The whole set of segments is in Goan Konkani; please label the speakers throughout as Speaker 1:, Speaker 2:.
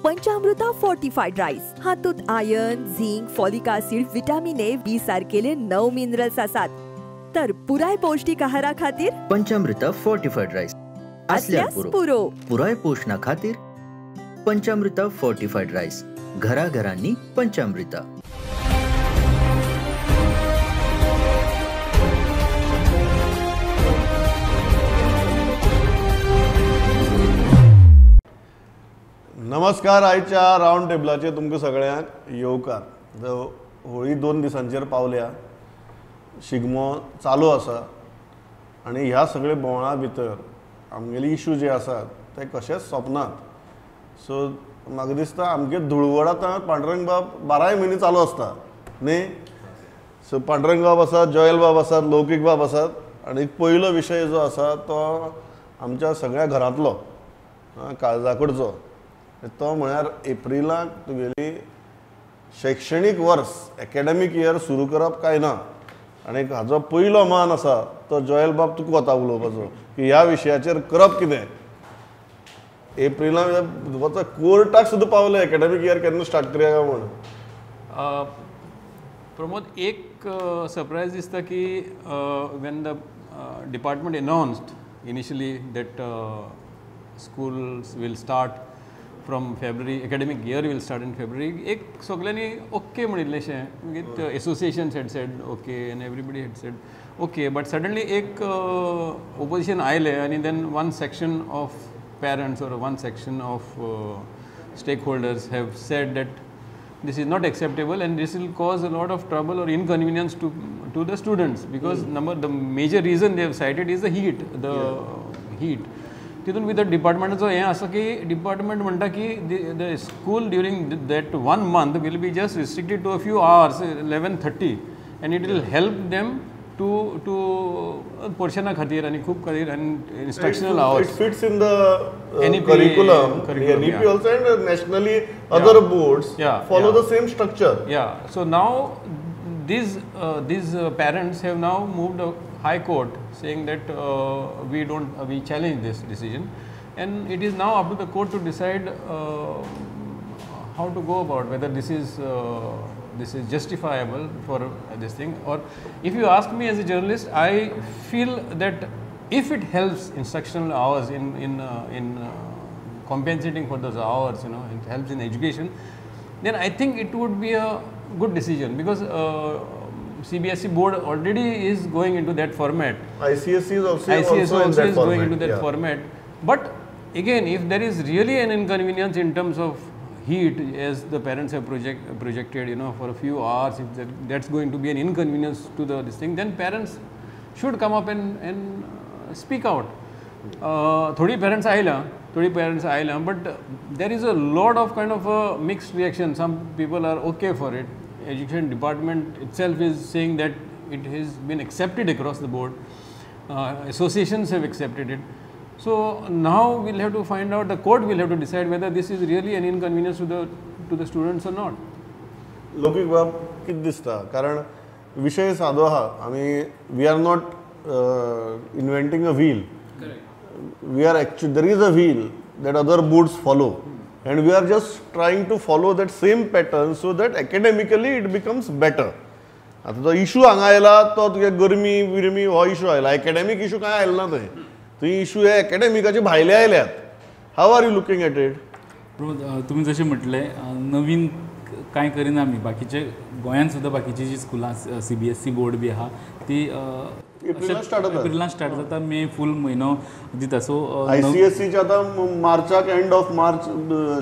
Speaker 1: पंचामृता फोर्टिफाईड राईस हातूंत iron, zinc, folic acid, vitamin A, B सारकेले 9 minerals आसात। तर पुराय पौष्टिक आहारा खातीर
Speaker 2: पंचामृता फोर्टिफाईड राईस असल्यास पुरो। पुराय पोषणा खातीर पंचामृता फोर्टिफाईड राईस, घराघरांनी पंचामृता।
Speaker 3: नमस्कार, आयच्या रावंड टेबलाचेर तुमकां सगळ्यांक येवकार। होळी 2 दिसांचेर पावल्या, शिगमो चालू आसा आनी ह्या सगळे बोवाळा भितर आमगेले इशू जे आसात ते कशेच सोंपनात। सो म्हाका दिसता आमगे धुळवड आतां पांडुरंग बाब 12 म्हयने चालू आसता न्ही। सो पांडुरंग बाब आसात, जोयल बाब आसात, लौकीक बाब आसात आनी पयलो विशय जो आसा तो आमच्या सगळ्या घरांतलो काळजा कडचो, तो म्हळ्यार एप्रिलाक तुगेली शैक्षणीक वर्स एकेडमीक इयर सुरू करप काय ना। आनी हाजो पयलो मान आसा तो जोयल बाब तुका वता उलोवपाचो की ह्या विशयाचेर करप कितें। एप्रिलाक वता कोर्टाक सुद्दां पावले एकेडमीक इयर केन्ना स्टार्ट करया काय म्हूण।
Speaker 4: प्रमोद, एक सरप्रायज दिसता की when the department announced initially that schools will start from February, academic year will start in February, एक सगळ्यांनी ओके म्हणिल्लेशें, मागीर associations had said okay and everybody had said okay, but suddenly एक ओपोजिशन आयलें आनी then one section of parents or one section of stakeholders have said that this is not acceptable and this will cause a lot of trouble or inconvenience to the students because the major reason they have cited is the heat, the heat. तितून भितर डिपार्टमेंटाचो हें आसा की डिपार्टमेंट म्हणटा की the school during that 1 month will be just restricted to a few hours, 11:30, and it will help them to पोर्शना खातीर आनी खूब खातीर आनी instructional hours.
Speaker 3: It fits in the curriculum, NEP also and nationally other boards follow the same structure.
Speaker 4: Yeah, so now these parents have now moved High Court saying that we challenge this decision, and it is now up to the court to decide how to go about, whether this is justifiable for this thing. Or if you ask me as a journalist, I feel that if it helps instructional hours in compensating for those hours, you know, it helps in education, then I think it would be a good decision because CBSE board already is going into that format.
Speaker 3: ICSE is also is
Speaker 4: going into that format. But again, if there is really an inconvenience in terms of heat, as the parents have projected, you know, for a few hours, if that's going to be an inconvenience to the this thing, then parents should come up and speak out. Thodi parents aayla, but there is a lot of kind of a mixed reaction. Some people are okay for it. Education department itself is saying that it has been accepted across the board. Associations have accepted it. So now we'll have to find out, the court will have to decide whether this is really an inconvenience to the students or not.
Speaker 3: Loukik बाब कितें दिसता, कारण विशय सादो आहा, आमी we are not inventing a wheel. We are actually, there is a wheel that other boards follow. And we are just trying to follow that same pattern so that academically it becomes better. आतां तो इशू हांगा आयला तो तुगे गरमी बिरमी हो इशू आयला, एकेडमीक इशू कांय आयलो ना थंय, थंय इशू हे एकेडमिकाचे भायले आयल्यात। How are you looking at it?
Speaker 5: तुमी जशें म्हटलें, नवीन कांय करिना आमी, बाकीचे गोंयांत सुद्दां बाकीची जी स्कुलां CBSE board बी आहा ती
Speaker 3: एप्रिलान स्टार्ट
Speaker 5: जाता, मे फूल म्हयनो दिता। सो
Speaker 3: ICSE आतां मार्चाक, एंड ऑफ मार्च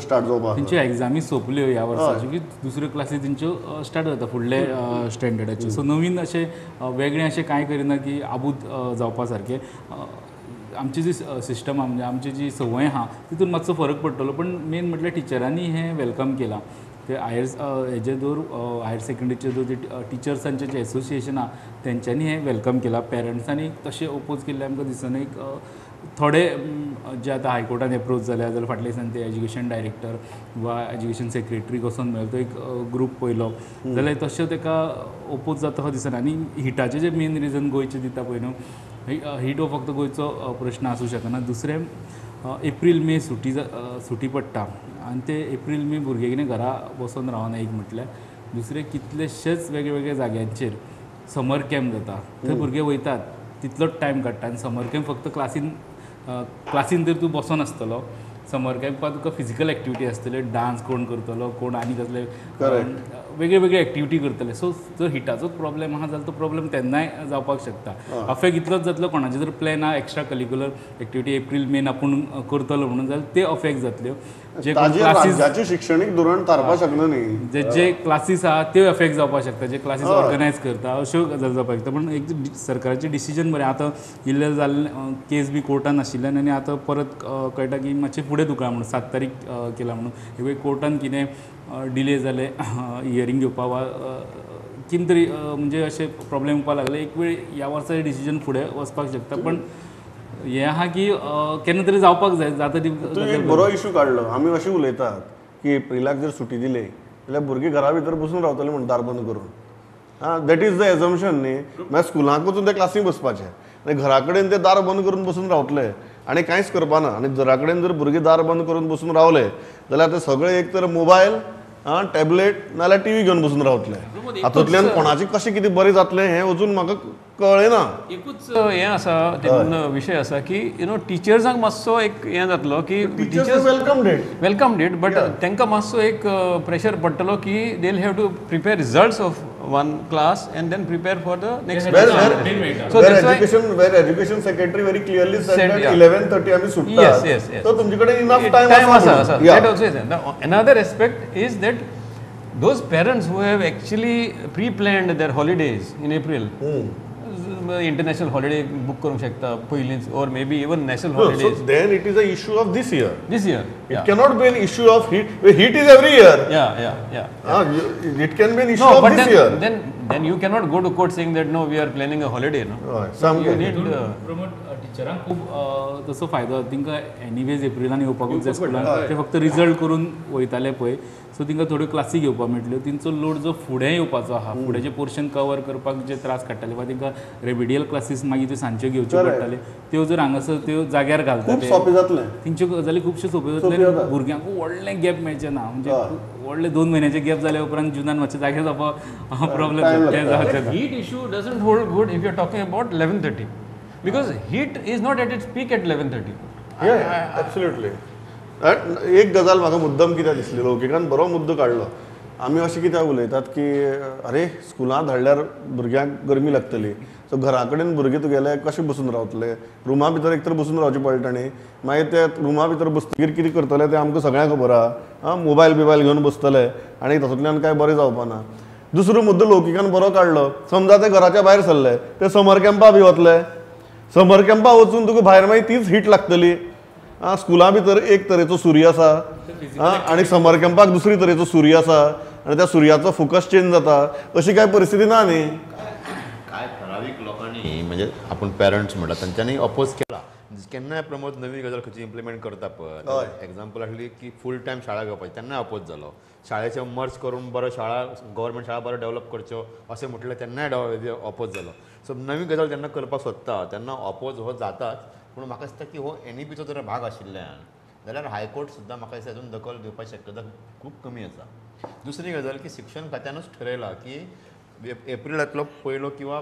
Speaker 3: स्टार्ट जावपाक,
Speaker 5: तेंच्यो एग्जामी सोंपल्यो ह्या वर्साच्यो की दुसऱ्यो क्लासी तेंच्यो स्टार्ट जाता फुडले स्टँडर्डाच्यो। सो नवीन अशें वेगळें अशें कांय करिना की आबूज जावपा सारकें। आमची जी सिस्टम आहा, म्हणजे आमची जी संवय आहा तितून मातसो फरक पडटलो, पण मेन म्हटल्यार टिचरांनी हें welcome केलां। ते हायर हेजे दर हायर सेकंडरीचे दर टिचर्सांचें जें एसोसिएशन आहा तेंच्यांनी हें welcome केलां। पेरंट्सांनी तशें ओपोज केल्लें आमकां दिसना। एक थोडे जे आतां हायकोर्टान एप्रोच जाल्या जाल्यार फाटल्या दिसांनी ते एज्युकेशन डायरेक्टर वा एज्युकेशन सेक्रेटरीक वचोन मेळ्ळो तो एक ग्रूप पयलो जाल्यार तशें ताका ओपोज जाता असो दिसना। आनी हिटाचें जें मेन रिजन गोंयचें दिता पळय न्हू, हीट हो फक्त गोंयचो प्रश्न आसूं शकना। दुसरें एप्रील मे सुटी सुटी पडटा आनी ते एप्रील मे भुरगे कितें घरा बसून रावना एक म्हटल्यार, दुसरें कितलेशेच वेगळे जाग्यांचेर समर कॅम्प जाता थंय भुरगे वयतात तितलोच टायम काडटा आनी समर कॅम्प फक्त क्लासीन क्लासीन तर तूं बसोन आसतलो, समर कॅम्पाक तुका फिजिकल एक्टिविटी आसतल्यो, डांस कोण करतलो, कोण आनी कसले वेगळे वेगळे एक्टिविटी करतले. सो जर हिटाचोच प्रॉब्लेम आहा जाल्यार तो प्रॉब्लेम तेन्नाय जावपाक शकता. अफेक्ट इतलोच जातलो कोणाचे जर प्लॅन आहा extra curricular activity April main आपूण करतलो म्हणून जाल्यार ते अफेक्ट जातल्यो. जे क्लासीस
Speaker 3: शिक्षणीक धोरण थारपाक शकना न्ही,
Speaker 5: जे जे क्लासीस आहा त्यो अफेक्ट जावपाक शकता, जे क्लासीस ऑर्गनायज करता अश्यो गजाली जावपाक शकता. पूण एक सरकाराचें डिसिजन बरें आतां इल्लें जाल्लें केस बी कोर्टान आशिल्ल्यान आनी आतां परत कळटा की मातशें फुडें धुकला म्हणून 7 तारीख केला म्हणून एक कोर्टान कितें डिले जाले हियरींग घेवपाक वा कितें तरी म्हणजे अशें प्रॉब्लेम येवपाक लागले. एक वेळ ह्या वर्सा डिसिजन फुडें वचपाक शकता, पण हें आहा की केन्ना तरी जावपाक जाय. जाता ती
Speaker 3: एक बरो इशू काडलो. आमी अशें उलयतात की एप्रिलाक जर सुटी दिली जाल्यार भुरगीं घरा भितर बसून रावतलीं म्हूण दार बंद करून. आं, that is the assumption न्ही. मागीर स्कुलाक वचून ते क्लासीक बसपाचें आनी घरा कडेन ते दार बंद करून बसून रावतले आनी कांयच करपाना. आनी घरा कडेन जर भुरगीं दार बंद करून बसून रावले जाल्यार ते सगळे एक तर मोबायल टॅबलेट नाजाल्यार टीव्ही घेवन बसून रावतले. हातूंतल्यान कोणाचें कशें कितें बरें जातलें हें अजून म्हाका कळ्ळें ना.
Speaker 4: एकूच हें आसा तेतून विशय आसा की you know टिचर्सांक मातसो एक हें जातलो की
Speaker 3: teachers welcome
Speaker 4: date but तांकां मातसो एक प्रेशर पडटलो की they will have to prepare results of one class and then prepare for the next.
Speaker 3: So where education secretary very clearly said that 11:30 आमी सुट्टा.
Speaker 4: Yes.
Speaker 3: So तुमचे कडेन इनफ टाइम
Speaker 4: आसा. That also is another aspect is that those parents who have actually pre-planned their holidays in April, international holiday book करूंक शकता पयलींच, or maybe even national holidays.
Speaker 3: So then it is an issue of this year.
Speaker 4: This year.
Speaker 3: It cannot be an issue of heat. Heat is every year.
Speaker 4: Yeah.
Speaker 3: It can be an issue of this year.
Speaker 4: Then you cannot go to court saying that no, we are planning a holiday. No. You need
Speaker 5: promote टिचरांक खूब तसो फायदो. तांकां एनिवेज एप्रिलान येवपाकूच जाय स्कुलान, ते फक्त रिजल्ट करून वयताले पळय. सो तांकां थोड्यो क्लासी घेवपाक मेळटल्यो. तेंचो लोड जो फुडें येवपाचो आहा, फुडें जे पोर्शन कवर करपाक जे त्रास काडटाले वा तांकां रेमिडियल क्लासीस मागीर त्यो सांजच्यो घेवच्यो पडटाल्यो, त्यो जर हांगासर त्यो जाग्यार घालता तेंच्यो गजाली खुबश्यो सोंप्यो जातल्यो. भुरग्यांक व्हडलें गॅप मेळचें ना, म्हणजे व्हडले 2 म्हयन्याचे गॅप जाल्या उपरांत जुनान मातशें जागे जावपाक प्रॉब्लेम जाता.
Speaker 4: Heat issue doesn't hold good if you are talking about 11:30 because heat is not at its peak at 11:30.
Speaker 3: Yeah, absolutely. एक गजाल म्हाका मुद्दम कित्याक दिसली, लौकिकान बरो मुद्दो काडलो. आमी अशें कित्याक उलयतात की अरे स्कुलांत धाडल्यार भुरग्यांक गरमी लागतली, सो घरा कडेन भुरगे तुगेले कशें बसून रावतले, रुमा भितर एक तर बसून रावचें पडटा न्ही, मागीर ते रुमा भितर बसतकीर कितें करतले तें आमकां सगळ्यांक खबर आहा. मोबायल बिबायल घेवन बसतले आनी तातूंतल्यान कांय बरें जावपा ना. दुसरो मुद्दो लौकिकान बरो काडलो, समजा ते घराच्या भायर सरले ते समर कॅम्पा बी वतले, समर कॅम्पा वचून तुका भायर मागीर तीच हीट लागतली. स्कुला भितर एक तरेचो सूर्य आसा आनी समर कॅम्पाक दुसरी तरेचो सूर्य आसा आनी त्या सुर्याचो फोकस चेंज जाता, अशी कांय परिस्थिती ना न्ही.
Speaker 6: काय ठरावीक लोकांनी म्हणजे आपूण पेरंट्स म्हणटा तांच्यांनी अपोज केला. केन्नाय प्रमोद नवी गजाल खंयची इम्प्लिमेंट करता पळय, एग्जाम्पल आसली की फूल टायम शाळा घेवपाची, तेन्नाय अपोज जालो. शाळेचे मर्ज करून बरो शाळा गव्हर्मेंट शाळा बरो डेव्हलप करच्यो अशें म्हटलें तेन्नाय अपोज जालो. सो नवी गजाल जेन्ना करपाक सोदता तेन्ना अपोज हो जाताच. पूण म्हाका दिसता की हो एनईपीचो जर भाग आशिल्ल्यान जाल्यार हायकोर्ट सुद्दां म्हाका दिसता हातूंत दखल घेवपाची शक्यता खूब कमी आसा. दुसरी गजाल की शिक्षण खात्यानूच ठरयलां की एप्रिलांतलो पयलो किंवा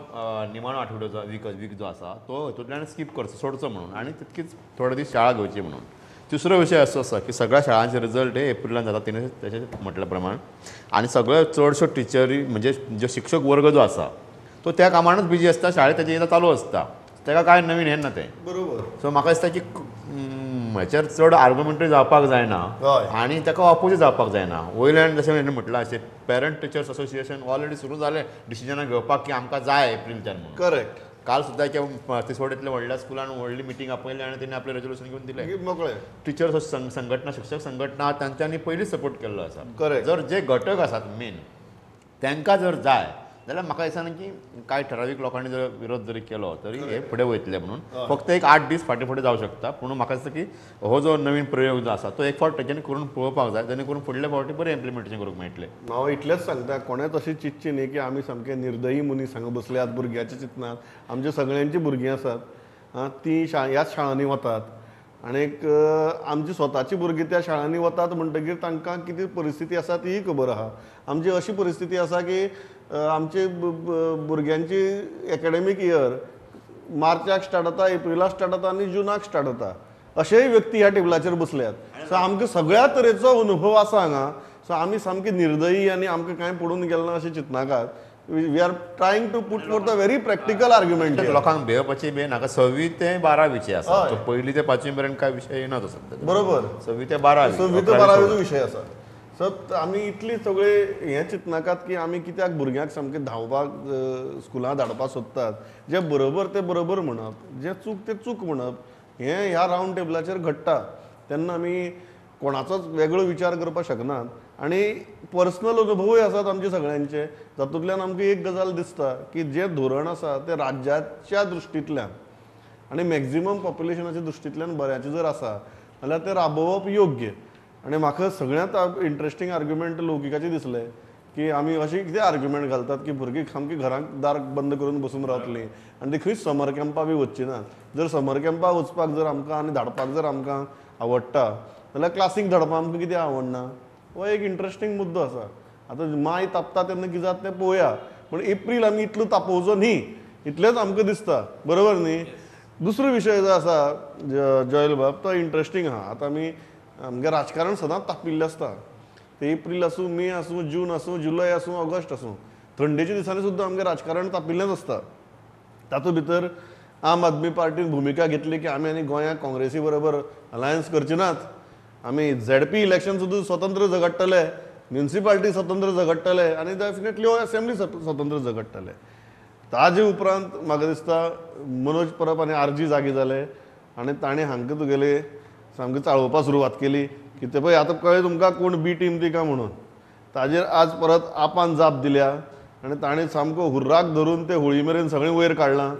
Speaker 6: निमाणो आठवडो जो वीक जो आसा तो हितूंतल्यान स्कीप करचो, सोडचो म्हणून, आनी तितकीच थोडे दीस शाळा घेवची म्हणून. तिसरो विशय असो आसा की सगळ्या शाळांचे रिजल्ट हे एप्रिलान जाता तिणें तशें म्हटल्या प्रमाण, आनी सगळे चडश्यो टिचरी म्हणजे जो शिक्षक वर्ग जो आसा तो त्या कामानूच बिजी आसता, शाळेंत तेजें येता चालू आसता, ताका कांय नवीन हें ना तें.
Speaker 3: बरोबर.
Speaker 6: सो म्हाका दिसता की हेचेर चड आर्ग्युमेंटूय जावपाक जायना आनी ताका ऑपोजूय जावपाक जायना. वयल्यान जशें हाणें म्हटलां अशें पेरंट टिचर्स असोसिएशन ऑलरेडी सुरू जालें डिसिजनां घेवपाक की आमकां जाय एप्रिलच्यान म्हणून.
Speaker 3: करेक्ट.
Speaker 6: काल सुद्दां एका तिसवाडींतल्या व्हडल्या स्कुलान व्हडली मिटींग आपयली आनी तेणी आपलें रेजोल्युशन घेवन दिलें.
Speaker 3: मोकळें.
Speaker 6: टिचर्स संघटना, शिक्षक संघटना तांच्यांनी पयलींच सपोर्ट केल्लो आसा.
Speaker 3: करेक्ट.
Speaker 6: जर जे घटक आसात मेन तांकां जर जाय जाल्यार म्हाका दिसना की कांय ठरावीक लोकांनी जर विरोध जरी केलो तरी हे फुडें वयतले म्हणून. फक्त एक 8 दीस फाटीं फुडें जावं शकता. पूण म्हाका दिसता की हो जो नवीन प्रयोग जो आसा तो एक फावट तेच्यांनी करून पळोवपाक जाय, जेणे करून फुडल्या फावटी बरें इम्प्लिमेंटेशन करूंक मेळटलें.
Speaker 3: हांव इतलेंच सांगता, कोणेंच अशें चिंतचें न्ही की आमी सामके निर्दयी मनीस हांगा बसल्यात भुरग्याच्या चिंतनात. आमच्या सगळ्यांची भुरगीं आसात, तीं ह्याच शाळांनी वतात. आणीक आमची स्वताची भुरगीं त्या शाळांनी वतात म्हणटगीर तांकां कितें परिस्थिती आसा तीय खबर आहा. आमची अशी परिस्थिती आसा की आमचे भुरग्यांची एकेडमीक इयर मार्चाक स्टार्ट जाता, एप्रिलाक स्टार्ट जाता आनी जुनाक स्टार्ट जाता. अशेय व्यक्ती ह्या टेबलाचेर बसल्यात. सो आमकां सगळ्या तरेचो अनुभव आसा हांगा. सो आमी सामकी निर्दयी आनी आमकां कांय पडून गेलें ना अशें चिंतनाकात. We are trying to put forth a very practical argument.
Speaker 6: लोकांक भिवपाची बी नाका. 6वी ते 12वीचे आसा, पयली ते 5वी मेरेन काय विशय येना तो सद्या.
Speaker 3: बरोबर,
Speaker 6: 6वी ते 12वी,
Speaker 3: 6वी ते 12वीचो विशय आसा. सो आमी इतली सगळे हें चिंतनाकात की आमी कित्याक भुरग्यांक सामकें धांवपाक स्कुलां धाडपाक सोदतात. जें बरोबर तें बरोबर म्हणप, जें चूक तें चूक म्हणप, हें ह्या रावंड टेबलाचेर घडटा. तेन्ना आमी कोणाचोच वेगळो विचार करपाक शकनात. आनी पर्सनल अनुभवूय आसात आमचे सगळ्यांचे, तातूंतल्यान आमकां एक गजाल दिसता की जें धोरण आसा तें राज्याच्या दृश्टींतल्यान आनी मॅक्झिमम पॉप्युलेशनाच्या दृश्टींतल्यान बऱ्याचें जर आसा जाल्यार तें राबोवप योग्य. आनी म्हाका सगळ्यांत इंट्रस्टींग आर्ग्युमेंट लौकिकाचें दिसलें की आमी अशें कितें आर्ग्युमेंट घालतात की भुरगीं सामकी घरांत दार बंद करून बसून रावतलीं आनी ती खंयच समर कॅम्पा बी वचची नात. जर समर कॅम्पा वचपाक जर आमकां आनी धाडपाक जर आमकां आवडटा जाल्यार क्लासीक धाडपाक आमकां कितें आवडना, हो एक इंट्रस्टींग मुद्दो आसा. आतां माय तापता तेन्ना कितें जाता तें पळोवया, पूण एप्रील आमी इतलो तापोवचो न्ही इतलेंच आमकां दिसता, बरोबर न्ही. दुसरो विशय जो आसा जॉयल बाब, तो इंट्रस्टींग आहा. आतां आमी आमगें राजकारण सदांच तापिल्लें आसता, ते एप्रील आसूं, मे आसूं, जून आसूं, जुलय आसूं, ऑगस्ट आसूं, थंडेच्या दिसांनी सुद्दां आमगें राजकारण तापिल्लेंच आसता. तातूंत भितर आम आदमी पार्टीन भुमिका घेतली की आमी आनी गोंयांत काँग्रेसी बरोबर अलायन्स करचे नात, आमी झेडपी इलेक्शन सुद्दां स्वतंत्र झगडटले, म्युनिसिपालिटी स्वतंत्र झगडटले आनी डेफिनेटली हो असेंब्ली स्वतंत्र झगडटले. ताजे उपरांत म्हाका दिसता मनोज परब आनी आरजी जागे जाले आनी ताणें हांकां तुगेले सामकें चाळोवपाक सुरवात केली की ते पळय आतां कळ्ळें तुमकां कोण बी टीम ती काय म्हणून. ताजेर आज परत आपान जाप दिल्या आनी ताणें सामको हुर्राक धरून ते होळी मेरेन सगळें वयर काडलां.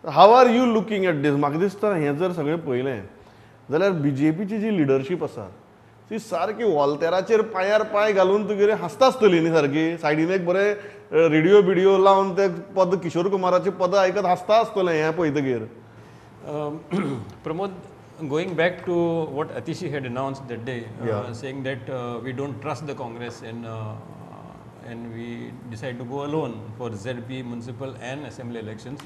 Speaker 3: How are you looking at this? म्हाका दिसता हें जर सगळें पळयलें जाल्यार बीजेपीची जी लिडरशीप आसा ती सारकी वॉल्तेराचेर पांयार पांय घालून तुगेली हांसता आसतली न्ही, सारकी सायडीन एक बरें रेडियो बिडियो लावन ते पद किशोर कुमाराचें पदां आयकत हांसता आसतलें हें पळयतगीर.
Speaker 4: Pramod, going back to what Atishi had announced that day, saying that we don't trust the Congress and we decide to go alone for ZP, municipal and assembly elections.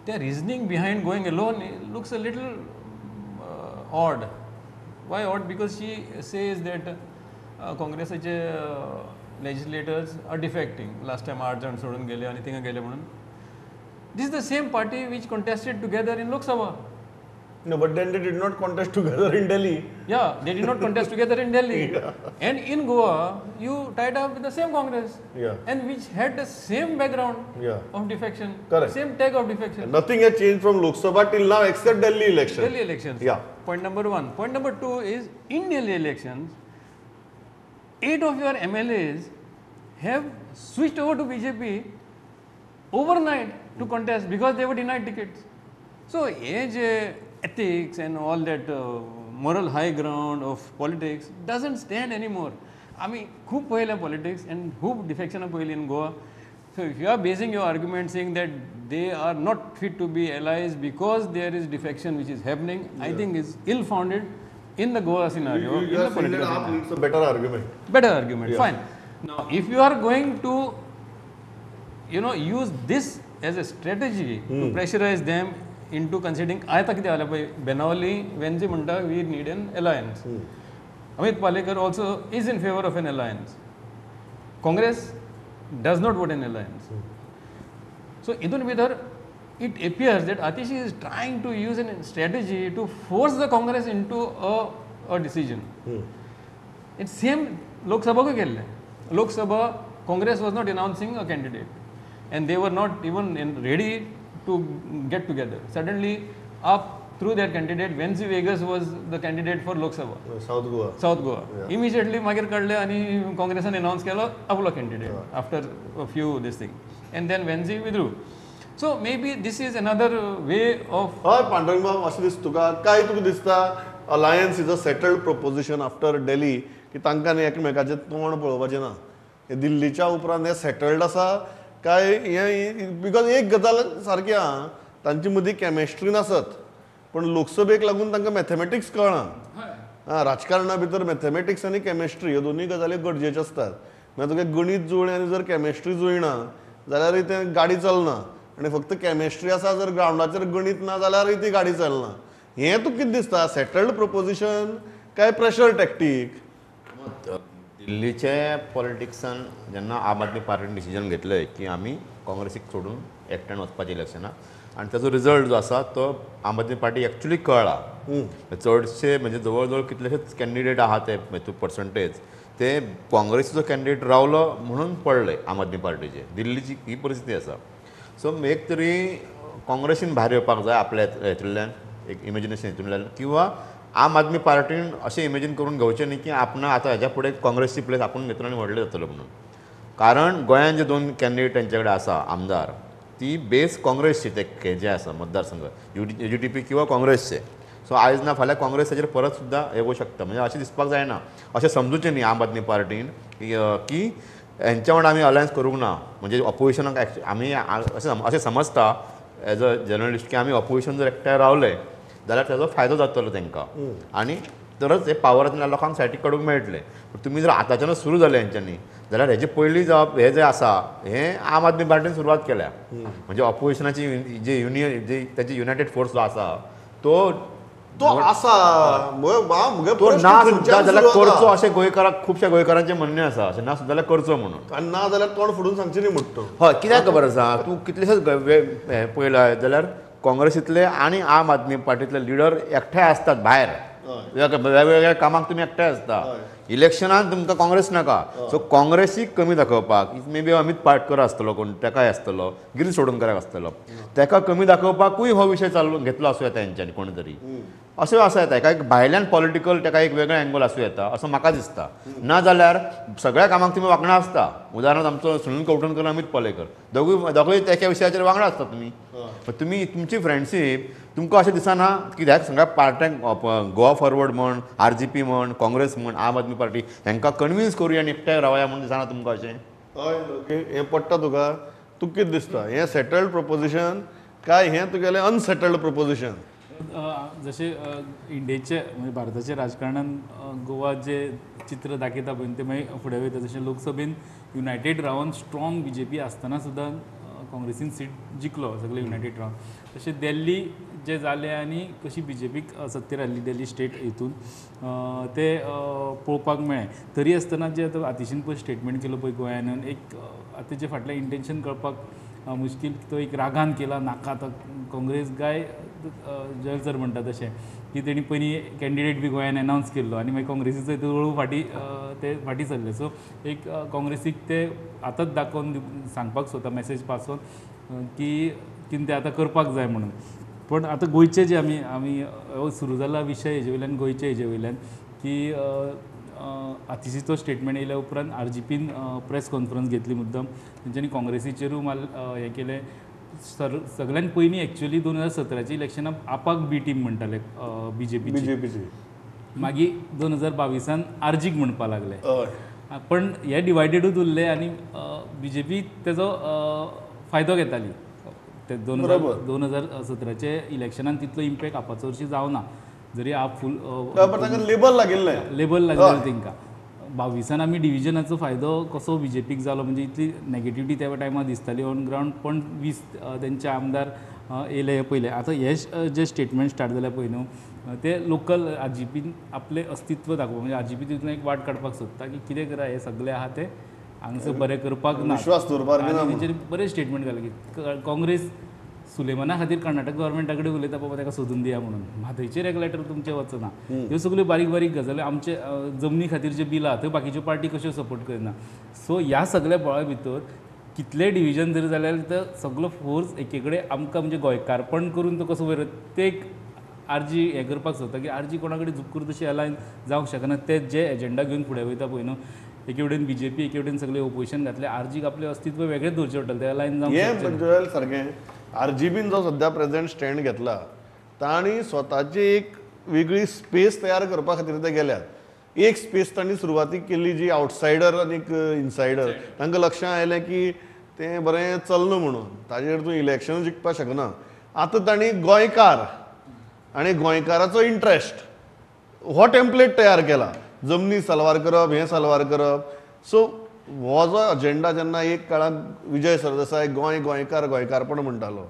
Speaker 4: Their reasoning behind going alone looks a little odd. Why odd? Because she says that Congress legislators are defecting. Last time 8 जण सोडून गेले आनी थिंगा गेले म्हणून. This is the same party which contested together in Lok Sabha.
Speaker 3: No, but then they did not contest together in Delhi.
Speaker 4: Yeah, they did not contest together in Delhi. Yeah. And in Goa, you tied up with the same Congress.
Speaker 3: Yeah.
Speaker 4: And which had the same background of defection.
Speaker 3: Correct.
Speaker 4: Same tag of defection.
Speaker 3: And nothing has changed from Lok Sabha till now except Delhi elections.
Speaker 4: Delhi elections.
Speaker 3: Yeah.
Speaker 4: Point number one. Point number two is, in Delhi elections, 8 of your MLAs have switched over to BJP overnight to contest because they were denied tickets. So, age, ethics and all that moral high ground of politics doesn't stand anymore. I mean, who पळयलें politics and who defection पळयली in Goa? So, if you are basing your argument saying that they are not fit to be allies because there is defection which is happening, I think is ill-founded in the Goa scenario.
Speaker 3: You are saying that AAP needs a better argument.
Speaker 4: Better argument, fine. Now, if you are going to, you know, use this as a strategy to pressurize them into considering, आयता कितें जालें पळय, बेनावली वेन्झी म्हणटा we need an alliance. Amit Palekar also is in favour of an alliance. Congress does not want an alliance. So हितून भितर it appears that Atishi is trying to use an strategy to force the Congress into a decision. It's same Lok Sabha केल्लें. Lok Sabha, Congress was not announcing a candidate and they were not even ready to get together. Suddenly, up through their candidate, Venzi Vegas was the candidate for Lok Sabha.
Speaker 3: South Goa.
Speaker 4: South Goa.
Speaker 3: Yeah.
Speaker 4: Immediately, मागीर काडले आनी Congress announce केलो आपलो candidate after a few this thing. And then Venzi withdrew. So maybe this is another way of...
Speaker 3: हय पांडुरंग बाब, अशें दिसता तुका काय तुका दिसता alliance is a settled proposition after Delhi की तांकां न्ही एकमेकाचें तोंड पळोवपाचें ना, हें दिल्लीच्या उपरांत हें सेटल्ड आसा काय हें? Because एक गजाल सारकी आहा, तांचे मदीं केमेस्ट्री नासत पण लोकसभेक लागून तांकां मॅथमॅटिक्स कळना. आं, राजकारणा भितर मॅथमॅटिक्स आनी केमेस्ट्री ह्यो दोनूय गजाली गरजेच्यो आसतात. म्हळ्यार तुगे गणीत जुळ्ळें आनी जर केमेस्ट्री जुळना जाल्यारय तें गाडी चलना, आनी फक्त केमेस्ट्री आसा जर ग्रावंडाचेर गणीत ना जाल्यारय ती गाडी चलना. हें तुका कितें दिसता, सेटल्ड प्रोपोजिशन काय प्रेशर टॅक्टीक?
Speaker 6: दिल्लीचे पॉलिटिक्सान जेन्ना आम आदमी पार्टीन डिसिजन घेतलें की आमी काँग्रेसीक सोडून एकट्यान वचपाचें इलेक्शनाक, आनी ताचो रिजल्ट जो आसा तो आम आदमी पार्टी एक्चुली कळ्ळा. चडशे म्हणजे जवळ जवळ कितलेशेच कॅन्डिडेट आहा ते तूं पर्संटेज ते काँग्रेसीचो कॅन्डिडेट रावलो म्हणून पडले आम आदमी पार्टीचे. दिल्लीची ही परिस्थिती आसा. सो एक तरी काँग्रेसीन भायर येवपाक जाय आपल्या हेतूंतल्यान, एक इमेजिनेशन हेतूंतल्यान, किंवा आम आदमी पार्टीन अशें इमेजीन करून घेवचें न्ही की आपण आतां हेज्या फुडें काँग्रेसची प्लेस आपूण घेतलो आनी व्हडलें जातलो म्हणून. कारण गोंयान जे दोन कॅन्डिडेट तेंचे कडेन आसा आमदार, ती बेस काँग्रेसची, ते जे आसा मतदारसंघ यू डी पी किंवा काँग्रेसचे. सो आयज ना फाल्यां काँग्रेस ताजेर परत सुद्दां येवं शकता. म्हणजे अशें दिसपाक जायना, अशें समजूचें न्ही आम आदमी पार्टीन की हेंच्या वांगडा आमी अलायन्स करूंक ना. म्हणजे ऑपोजिशनाक आमी अशें समजता एज अ जर्नलिस्ट की आमी ऑपोजिशन जर एकठांय रावले जाल्यार ताजो फायदो जातलो तांकां आनी तरच हे पावरांतल्या लोकांक सायडीक काडूंक मेळटलें. पूण तुमी जर आतांच्यानूच सुरू जाले हेंच्यांनी जाल्यार हेजे पयलीं जावप हें जें आसा हें आम आदमी पार्टीन सुरवात केल्या. म्हणजे ऑपोजिशनाची जे युनियन जे ताची युनायटेड फोर्स जो आसा तो
Speaker 3: तो आसा
Speaker 6: तो ना सुद्दां जाल्यार करचो अशें गोंयकारांक, खुबश्या गोंयकारांचें म्हणणें आसा, अशें ना सुद्दां जाल्यार करचो म्हणून.
Speaker 3: आनी ना जाल्यार तोंड फोडून सांगचें न्ही म्हणटा तो.
Speaker 6: हय, कित्याक खबर आसा, तूं कितलेशेच पळयला जाल्यार काँग्रेसींतले आनी आम आदमी पार्टींतले लिडर एकठांय आसतात भायर, वेगवेगळ्या कामाक तुमी एकठांय आसता. इलेक्शनान तुमकां काँग्रेस नाका, सो काँग्रेसीक कमी दाखोवपाक मे बी अमीत पाटकर आसतलो कोण, ताकाय आसतलो, गिरीश चोडणकाराक आसतलो, ताका कमी दाखोवपाकूय हो विशय चालू घेतलो आसूं येता हेंच्यांनी कोण तरी, अशें आसूं येता. एका एक भायल्यान पॉलिटिकल ताका एक वेगळो एंगल आसूं येता असो म्हाका दिसता. ना जाल्यार सगळ्या कामाक तुमी वांगडा आसता. उदाहरणार्थ आमचो सुनील कवठणकर, अमीत पालेकर, दोगूय एका विशयाचेर वांगडा आसता तुमी. तुमी तुमची फ्रेंडशीप तुमकां अशें दिसना की ह्या सगळ्या पार्ट्यांक गोवा फॉरवर्ड म्हण, आर जी पी म्हण, काँग्रेस म्हण, आम आदमी पार्टी हांकां कन्विन्स करुया आनी एकठांय रावया म्हूण दिसना तुमकां अशें?
Speaker 3: हय, हें पडटा तुका, तुका कितें दिसता, हें सेटल्ड प्रोपोजिशन काय हें तुगेलें अनसेटल्ड प्रोपोजिशन?
Speaker 5: जशें इंडियेचे म्हणजे भारताच्या राजकारणान गोवा जे चित्र दाखयता पळय तें मागीर फुडें वयता. जशें लोकसभेन युनायटेड रावन स्ट्रॉंग बी जे पी आसतना सुद्दां काँग्रेसीन सीट जिखलो सगळे युनायटेड रावन. तशें दिल्ली जें जालें आनी कशी बी जे पीक सत्तेर हाडली दिल्ली स्टेट हितून तें पळोवपाक मेळ्ळें. तरी आसतना जें आतां आतिशीन पळय स्टेटमेंट केलो पळय गोंयान, एक आतां तेजे फाटलें इंटेन्शन कळपाक मुश्कील. तो एक रागान केला नाका आतां काँग्रेस गाय जयल सर म्हणटा तशें की तेणी पयलीं कॅन्डिडेट बी गोंयान एनावन्स केल्लो आनी मागीर काँग्रेसीचो हितून हळू फाटीं ते फाटीं सरले. सो एक काँग्रेसीक ते आतांच दाखोवन सांगपाक सोदता मॅसेज पास ऑन की कितें आतां करपाक जाय म्हणून. पण आतां गोंयचे जे आमी आमी सुरू जाला विशय हेजे वयल्यान, गोंयचे हेजे वयल्यान की आतिशीचो स्टेटमेंट येयल्या उपरांत आर जी पीन प्रेस कॉन्फरन्स घेतली मुद्दम, तेंच्यांनी काँग्रेसीचेरूय माल हें केलें. सगळ्यान पयलीं एक्चुअली 2017 इलेक्शनाक आपाक बी टीम म्हणटाले बी जे पीची, मागीर 2022 आरजीक म्हणपाक लागले. पण हे डिवायडेडूच उरले आनी बी जे पी तेजो फायदो घेताली. ते 2017 इलेक्शनान तितलो इम्पॅक्ट आपाचो हरशीं जावना, जरी आप फूल
Speaker 3: लेबल लागिल्लें,
Speaker 5: लेबल लागिल्लें तांकां. 22 आमी डिविजनाचो फायदो कसो बी जे पीक जालो म्हणजे इतली नेगेटिविटी त्या टायमार दिसताली ऑन ग्रावंड, पण 20 तेंचे आमदार येयले हे पयले. आतां हे जे स्टेटमेंट स्टार्ट जाल्या पळय न्हू ते लोकल आर जी पीन आपलें अस्तित्व दाखोवप, म्हणजे आर जी पी तितून एक वाट काडपाक सोदता की कितें करा हे सगळे आहा ते हांगसर बरें करपाक ना, तेंच्यानी बरें स्टेटमेंट घालें की काँग्रेस सुलेमाना खातीर कर्नाटक गव्हर्मेंटा कडेन उलयता बाबा ताका सोदून दिया म्हणून, म्हादयचे रेगुलेटर तुमचें वचना. ह्यो सगल्यो बारीक बारीक गजाली आमचे जमनी खातीर जे बिलां थंय बाकीच्यो पार्टी कश्यो सपोर्ट करिना. सो ह्या सगल्या बोळा भितर कितले डिविजन जरी जाल्यार तर सगलो फोर्स एके कडेन आमकां म्हणजे गोंयकारपण करून तो कसो वयर ते एक आरजी हें करपाक सोदता की आरजी कोणा कडेन झुकूर तशी अलायन जावंक शकना. ते जे एजेंडा घेवन फुडें वयता पळय न्हू, एके वटेन बी जे पी, एके वटेन सगळे ओपोजिशन घातले, आरजीक आपलें अस्तित्व वेगळेंच दवरचें पडटलें, ते अलायन जावंक
Speaker 3: सारकें. आर जी बीन जो सद्या प्रेझेंट स्टँड घेतला तांणी स्वताची एक वेगळी स्पेस तयार करपा खातीर ते गेल्यात. एक स्पेस तांणी सुरवातीक केली जी आवटसायडर आनी इनसायडर, तांकां लक्षांत आयलें की तें बरें चलना म्हणून ताजेर तूं इलेक्शन जिखपाक शकना. आतां तांणी गोंयकार आनी गोंयकाराचो इंट्रस्ट हो टेम्पलेट तयार केला, जमनी सलवार करप, हें सलवार करप. सो हो जो अजेंडा जेन्ना एक काळांत विजय सरदेसाय गोंय गोंयकार गोंयकारपण म्हणटालो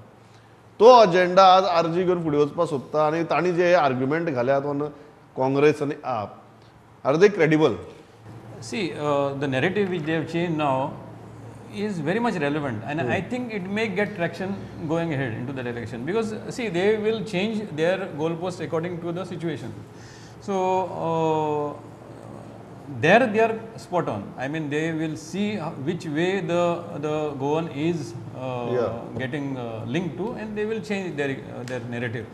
Speaker 3: तो अजेंडा आज आरजी घेवन फुडें वचपाक सोदता आनी तांणी जे आर्ग्युमेंट घाल्यात ऑन काँग्रेस आनी AAP, are they credible?
Speaker 4: See, the narrative which they have changed now is very much relevant, and I think it may get traction going ahead into that election, because see, they will change their goalpost according to the situation. So there they are spot on. I mean, they will see which way the Goan is getting linked to, and they will change their narrative.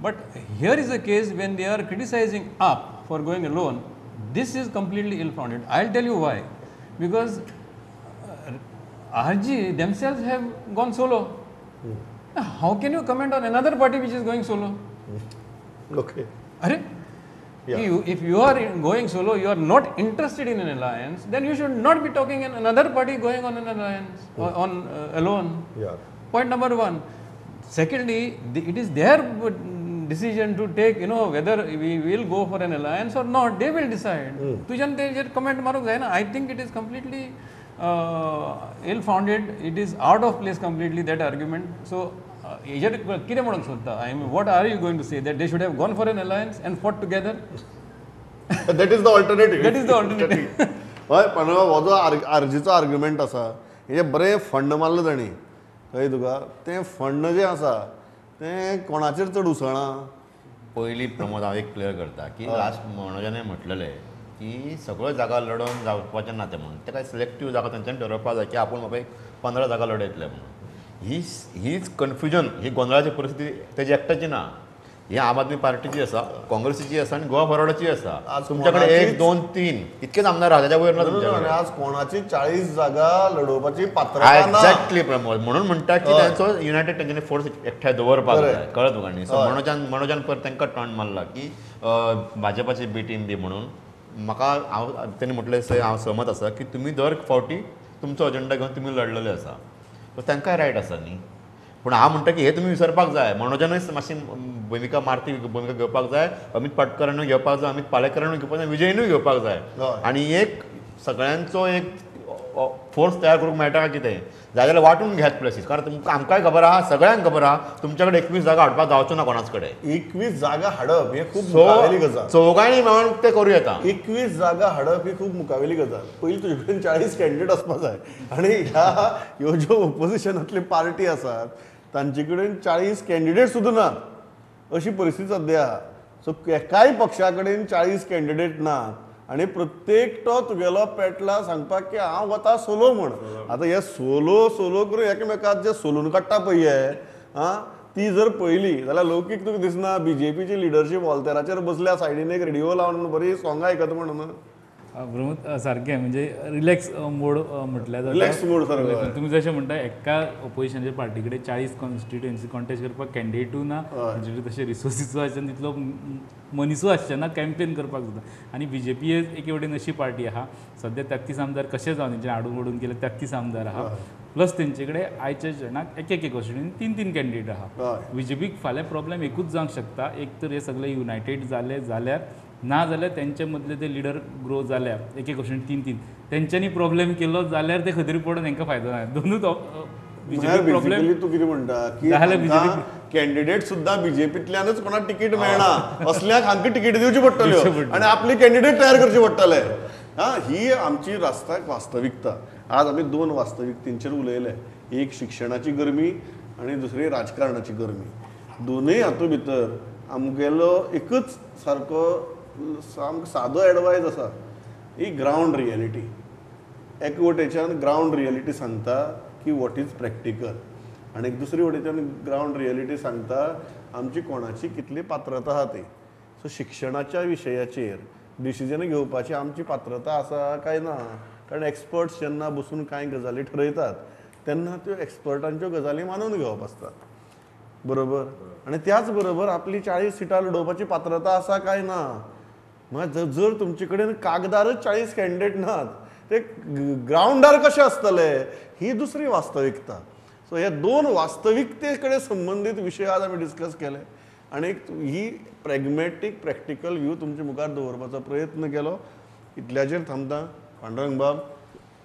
Speaker 4: But here is a case when they are criticizing AAP for going alone. This is completely ill-founded. I will tell you why. Because RG themselves have gone solo. How can you comment on another party which is going solo?
Speaker 3: Okay.
Speaker 4: Arre? Yeah. If you are going solo, you are not interested in an alliance, then you should not be talking in another party going on an alliance or on alone.
Speaker 3: Yeah.
Speaker 4: Point number one. Secondly, it is their decision to take, you know, whether we will go for an alliance or not. They will decide. Tujan te comment maruk jai na. I think it is completely ill-founded. It is out of place completely, that argument. So, I mean, what are you going to say? That they should have gone for an alliance and fought together?
Speaker 3: That is the alternative.
Speaker 4: That is the alternative.
Speaker 3: हय, पण हो जो आरजीचो आर्ग्युमेंट आसा, हें बरें फंड मारलें तांणी, कळ्ळें तुका? तें फंड जें आसा तें कोणाचेर चड उसळना.
Speaker 6: पयलीं प्रमोद हांव एक क्लियर करता की लास्ट मनोजान म्हटलेलें की सगळ्यो जागा लडोवन जावपाचें ना तें म्हणून, ते काय सिलेक्टीव जागा तांच्यानी ठरोवपाक जाय की आपूण बाबा एक 15 जागा लडयतले म्हणून. हीच कन्फ्युजन, ही गोंदळाची परिस्थिती तेजी एकट्याची ना, ही आम आदमी पार्टीची आसा, काँग्रेसीची आसा आनी गोवा फॉरवर्डाची आसा. तुमच्याकडे 1, 2, 3 इतकेच आमदार आहा, त्याच्या वयर ना तुमच्याकडे.
Speaker 3: आज कोणाची 40 जागा लढोवपाची पात्रता ना.
Speaker 6: एक्झॅक्टली प्रमोद, म्हणून म्हणटा की तांचो युनायटेड तेंच्यांनी फोर्स एकठांय दवरपाक जाय, कळत तुका न्ही? सो मनोजान परत तांकां टर्न मारला की भाजपाची बी टीम बी म्हणून. म्हाका हांव तेणी म्हटलें हांव सहमत आसा की तुमी दर फावटी तुमचो अजेंडा घेवन तुमी लडलेले आसा, तांकांय रायट आसा न्ही. पूण हांव म्हणटा की हे तुमी विसरपाक जाय. मनोजानूय मातशी भुमिका मारती भुमिका घेवपाक जाय, अमित पाटकरानूय घेवपाक जाय, अमित पालेकरानूय घेवपाक जाय, विजयनूय घेवपाक जाय. आनी एक सगळ्यांचो एक फोर्स तयार करूंक मेळटा काय कितें जाय जाल्यार वांटून घेयात प्लेसीस, कारण तुमकां आमकांय खबर आहा, सगळ्यांक खबर आहा, तुमच्या कडेन 21 जागा हाडपाक जावचो ना कोणाच कडेन.
Speaker 3: 21 जागा हाडप हे खूब मुखावेली गजाल.
Speaker 6: चौगांनी मेळून ते करूं येता.
Speaker 3: 21 जागा हाडप ही खूब मुखावेली गजाल. पयलीं तुजे कडेन 40 कॅन्डिडेट आसपाक जाय आनी ह्यो ज्यो ओपोजिशनांतली पार्टी आसात तांचे कडेन 40 कॅन्डिडेट सुद्दां ना, अशी परिस्थिती सद्या आहा. सो एकाय पक्षा कडेन 40 कॅन्डिडेट ना आनी प्रत्येक तो तुगेलो पेटला सांगपाक की हांव वता सोलो म्हण. आतां हे सोलो सोलो करून एकामेकाक जे सोलून काडटा पळय हे आं, ती जर पळयली जाल्यार लौकीक तुका दिसना बीजेपीची लिडरशीप वॉल्तेराचेर बसल्या सायडीन एक रेडिओ लावन म्हूण बरी सोंगां आयकता म्हणून.
Speaker 5: प्रमोद सारकें, म्हणजे रिलॅक्स मोड म्हटल्यार
Speaker 3: रिलॅक्स मोड सारको.
Speaker 5: तुमी जशें म्हणटा एका ओपोजिशनाच्या पार्टी कडेन 40 कॉन्स्टिट्युएन्सी कॉन्टेस्ट करपाक कॅन्डिडेटूय ना, तेंचे तशे रिसोर्सीसूय आसचे ना, तितलो मनिसूय आसचे ना कॅम्पेन करपाक सुद्दां. आनी बीजेपी एके वटेन अशी पार्टी आहा सद्या 33 आमदार कशें जावन तेंचे हाडून वडून केले 33 आमदार आहा, प्लस तेंचे कडेन आयच्या जणाक एक एक कॉन्स्टिट्युएन्सी 3-3 कॅन्डिडेट आहा. बीजेपीक फाल्यां प्रॉब्लेम एकूच जावंक शकता, एक तर हे सगळे युनायटेड जाले जाल्यार, ना जाल्यार तेंचे मदले ते लिडर ग्रो जाल्या एक एक क्वेश्चन 3-3 तेंच्यांनी प्रॉब्लेम केलो जाल्यार ते खंय तरी पडून हेंकां फायदो ना. दोनूच बीजेपी प्रॉब्लेम.
Speaker 3: तूं कितें म्हणटा की कॅन्डिडेट सुद्दां बीजेपींतल्यानच कोणाक तिकीट मेळना असल्याक हांकां तिकीट दिवची पडटल्यो आनी आपली कॅन्डिडेट तयार करचे पडटले. हां, ही आमची रास्ताक वास्तविकता. आज आमी 2 वास्तविकतेंचेर उलयले, एक शिक्षणाची गरमी आनी दुसरी राजकारणाची गरमी. दोनूय हातूंत भितर आमगेलो एकूच सारको सामको सादो एडवायज आसा, ही ग्रावंड रियलिटी. एक वटेच्यान ग्रावंड रियलिटी सांगता की what is practical आनी दुसरी वटेच्यान ग्रावंड रियलिटी सांगता आमची कोणाची कितली पात्रता आहा ती. सो शिक्षणाच्या विशयाचेर डिसिजन घेवपाची आमची पात्रता आसा काय ना, कारण एक्सपर्ट्स जेन्ना बसून कांय गजाली ठरयतात तेन्ना त्यो एक्सपर्टांच्यो गजाली मानून घेवप आसता, बरोबर? आनी त्याच बरोबर आपली 40 सिटां लडोवपाची पात्रता आसा काय ना. मागीर जर तुमचे कडेन कागदारच 40 कॅन्डिडेट नात ते ग्रावंडार कशे आसतले, ही दुसरी वास्तविकता. सो सो हे दोन वास्तविकते कडेन संबंदीत विशय आज आमी डिस्कस केले आनी ही प्रॅग्मॅटीक प्रॅक्टिकल व्यू तुमच्या मुखार दवरपाचो प्रयत्न केलो. इतल्याचेर थांबता. पांडुरंग बाब,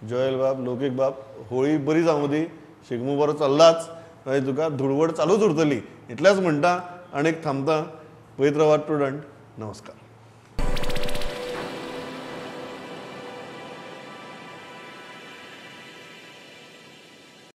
Speaker 3: जोयल बाब, लौकीक बाब, होळी बरी जावं दी, शिगमो बरो चल्लाच, मागीर तुका धुळवड चालूच उरतली इतलेंच म्हणटा आनी थांबता. पळयत रावात प्रुडंट. नमस्कार.